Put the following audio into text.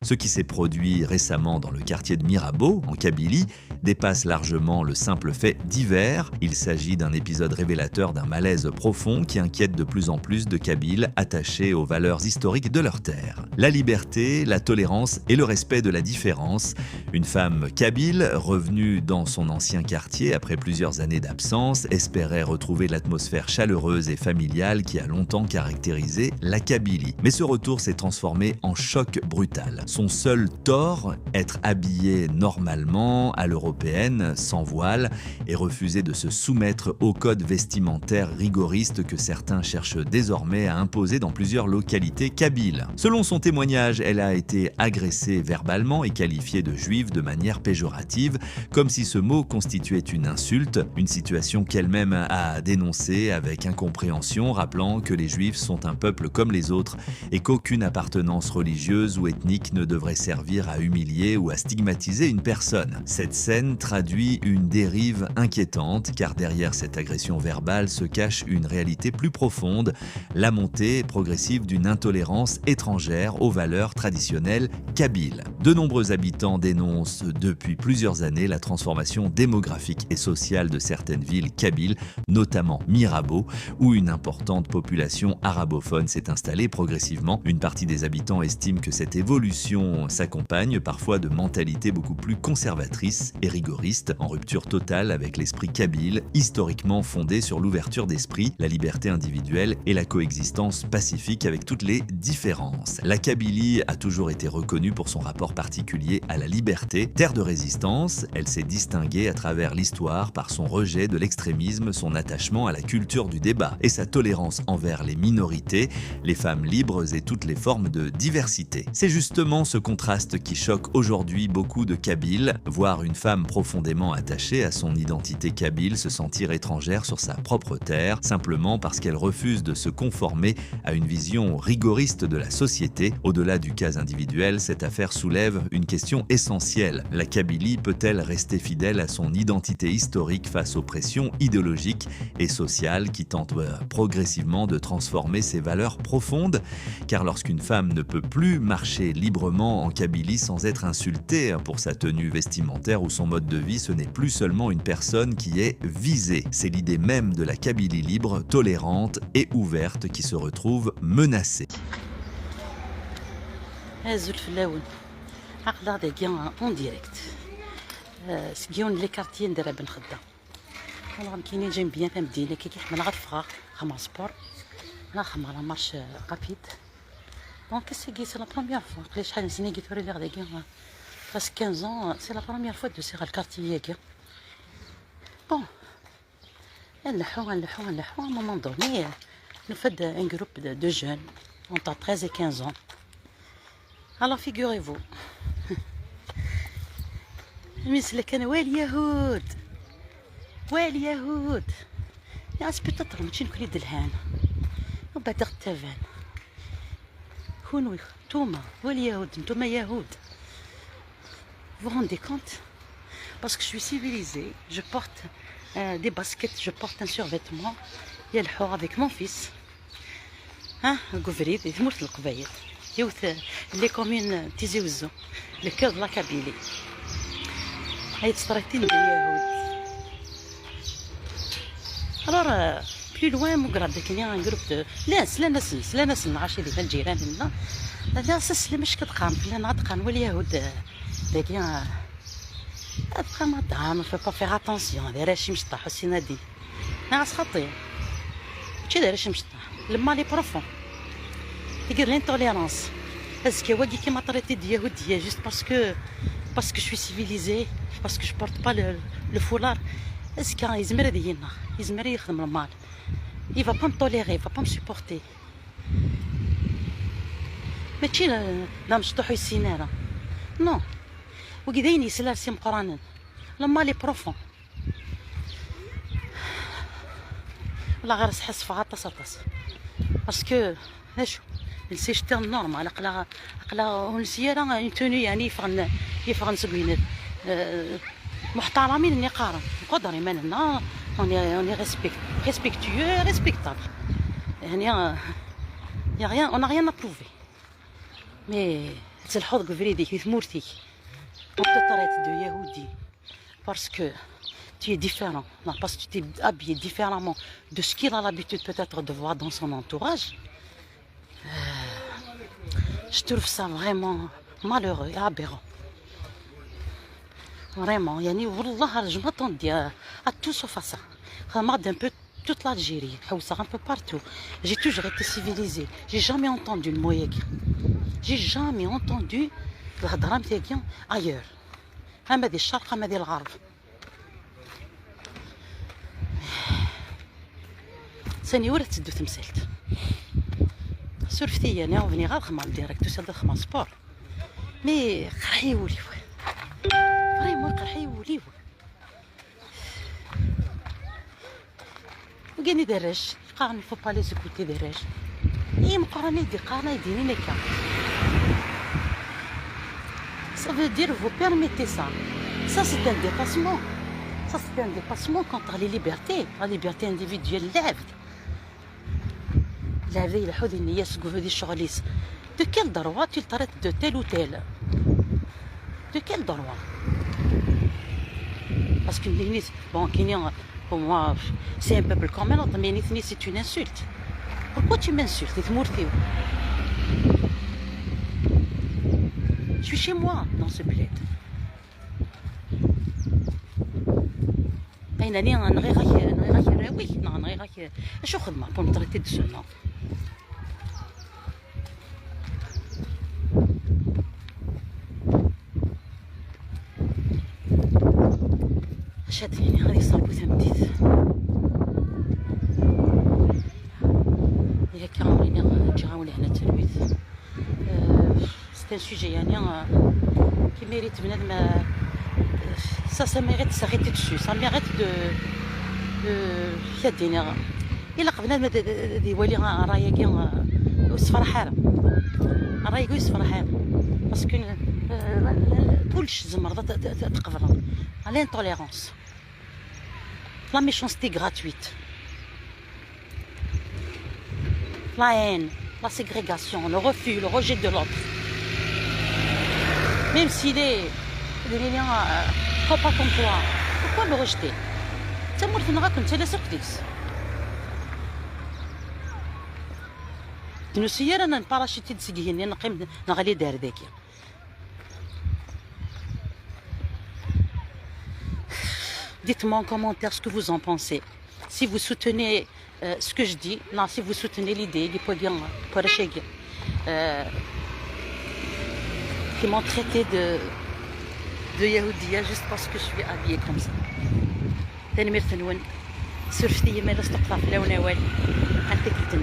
Ce qui s'est produit récemment dans le quartier de Mirabeau, en Kabylie, dépasse largement le simple fait divers. Il s'agit d'un épisode révélateur d'un malaise profond qui inquiète de plus en plus de Kabyles attachés aux valeurs historiques de leur terre. La liberté, la tolérance et le respect de la différence. Une femme kabyle, revenue dans son ancien quartier après plusieurs années d'absence, espérait retrouver l'atmosphère chaleureuse et familiale qui a longtemps caractérisé la Kabylie. Mais ce retour s'est transformé en choc brutal. Son seul tort, être habillée normalement, à l'européenne, sans voile, et refuser de se soumettre au code vestimentaire rigoriste que certains cherchent désormais à imposer dans plusieurs localités kabyles. Selon son témoignage, elle a été agressée verbalement et qualifiée de juive de manière péjorative, comme si ce mot constituait une insulte, une situation qu'elle-même a dénoncée avec incompréhension, rappelant que les juifs sont un peuple comme les autres et qu'aucune appartenance religieuse ou ethnique ne devrait servir à humilier ou à stigmatiser une personne. Cette scène traduit une dérive inquiétante, car derrière cette agression verbale se cache une réalité plus profonde, la montée progressive d'une intolérance étrangère aux valeurs traditionnelles kabyles. De nombreux habitants dénoncent depuis plusieurs années la transformation démographique et sociale de certaines villes kabyles, notamment Mirabeau, où une importante population arabophone s'est installée progressivement. Une partie des habitants estime que cette évolution s'accompagne parfois de mentalités beaucoup plus conservatrices et rigoristes, en rupture totale avec l'esprit kabyle, historiquement fondé sur l'ouverture d'esprit, la liberté individuelle et la coexistence pacifique avec toutes les différences. La Kabylie a toujours été reconnue pour son rapport particulier à la liberté. Terre de résistance, elle s'est distinguée à travers l'histoire par son rejet de l'extrémisme, son attachement à la culture du débat et sa tolérance envers les minorités, les femmes libres et toutes les formes de diversité. C'est justement ce contraste qui choque aujourd'hui beaucoup de Kabyles, voir une femme profondément attachée à son identité kabyle se sentir étrangère sur sa propre terre, simplement parce qu'elle refuse de se conformer à une vision rigoriste de la société. Au-delà du cas individuel, cette affaire soulève une question essentielle. La Kabylie peut-elle rester fidèle à son identité historique face aux pressions idéologiques et sociales qui tentent progressivement de transformer ses valeurs profondes? Car lorsqu'une femme ne peut plus marcher librement en Kabylie sans être insultée pour sa tenue vestimentaire ou son mode de vie, ce n'est plus seulement une personne qui est visée. C'est l'idée même de la Kabylie libre, tolérante et ouverte qui se retrouve menacée. Azul fellawen, aql-aɣ dagi en direct seg yiwen les quartiers n Draâ Ben Khedda. Wallah nekkini j'aime bien tamdint kiki ḥemmleɣ ad ffɣeɣ xedmeɣ sport neɣ xedmeɣ la marche rapide. Donc c'est la première fois aql-i acḥal n snin tura lliɣ dagi, presque 15 ans, c'est la première fois d-usiɣ ɣer le quartier-agi. Bon, nleḥḥu nleḥḥu nleḥḥu, à un moment donné nufa-d un groupe de jeunes entre 13 et 15 ans. Alors figurez-vous, مثل كان واليهود واليهود يا peut-être ماشي نكوني دلهان وبعد التفان كونوا نتوما واليهود نتوما يهود. Vous vous rendez compte? Parce que je suis civilisée, je porte des baskets, je porte un survêtement, yelḥu avec mon fils. ها قفريد ثمورت القبايل يوث les communes Tizi Ouzou, le cœur de la Kabylie, هاي تستريتين باليهود. Alors plus loin مقرب كاين un groupe de لا سلا سلا ناس عاشي ديال الجيران لنا لا سلم مش كتقام لا غتقام واليهود داكي ابقى ما faut pas faire attention دايره شي مشطح وسينادي ناس خطي ماشي دايره شي مشطح. Le mal est profond. تيقر l'intolérance est-ce que واقي كيما traité de يهوديه juste parce que je suis civilisée, parce que je porte pas le foulard. Est-ce que يزمر هذه يزمر يخدم le mal, il va pas me tolérer, il va pas me supporter. ماشي لا مشطوح يسينارا non وكذا يسلا سي مقرانا. Le mal est profond. والله غير سحس فغطس طاس parce que اشو نسي شتي normal اقلا اقلا ونسي راه une tenue يعني يفغن يفغن سكوين محترمين ني قارن نقدر ما هنا on est respectueux, respectable يعني y a rien, on a rien à prouver, mais تلحظ فريديك في ثمورتك. On te traite de يهودي parce que tu es différent, non, parce que tu t'es habillé différemment de ce qu'il a l'habitude peut-être de voir dans son entourage. Je trouve ça vraiment malheureux et aberrant. Vraiment, يعني والله je m'attendais à tout sauf à ça. Regarde un peu toute l'Algérie, un peu partout. J'ai toujours été civilisée. J'ai jamais entendu le mot. J'ai jamais entendu الهضرة نتاعي ailleurs. أما دي الشرق أما دي الغرب. ثاني ورا تسدو تمثلت. سورفتي انا وفني غير خمام direct وسال خمام sport. mais قرحي وليو. vraiment قرحي وليو. وكاني دراج قارني faut pas les écouter دراج. اي مقراني دي قارني يديني هكا. Ça veut dire vous permettez ça. Ça c'est un dépassement. Ça c'est un dépassement contre les libertés, la liberté individuelle. العبد. العبد يلحو ذي النياس ذي الشغليس. De quel droit tu le traites de tel ou tel? De quel droit? Parce que bon, pour moi, c'est un peuple comme un autre, mais c'est une insulte. Pourquoi tu m'insultes? Je suis chez moi dans ce bled. أين نغي غاك راوي نغي غاك شو خدمة pour me traiter de ce nom. شاديني غادي يصربو ثمديت يا كاملين جاوني هنا التلميذ. C'est un sujet يعني qui mérite بنادم ça mérite de s'arrêter dessus, ça mérite de يديني إلا بنادم يولي رايا كي يصفر حاله رايا كي يصفر حاله parce que كلش زمر تقبل l'intolérance, la méchanceté gratuite, la haine, la ségrégation, le refus, le rejet de l'autre. Même s'il est pas comme toi, pourquoi le rejeter? تمرت نغاك انت لا سكتيس تنسير انا نباراشيتي تسقيني نقيم نغلي دار ذاكي. Dites-moi en commentaire ce que vous en pensez. Si vous soutenez ce que je dis, non, si vous soutenez l'idée, qui m'ont traité de يهودية juste parce que je suis habillée comme ça. تاني ميرثنون سرفتي ما لا استقطع في لون أول. أنت كنت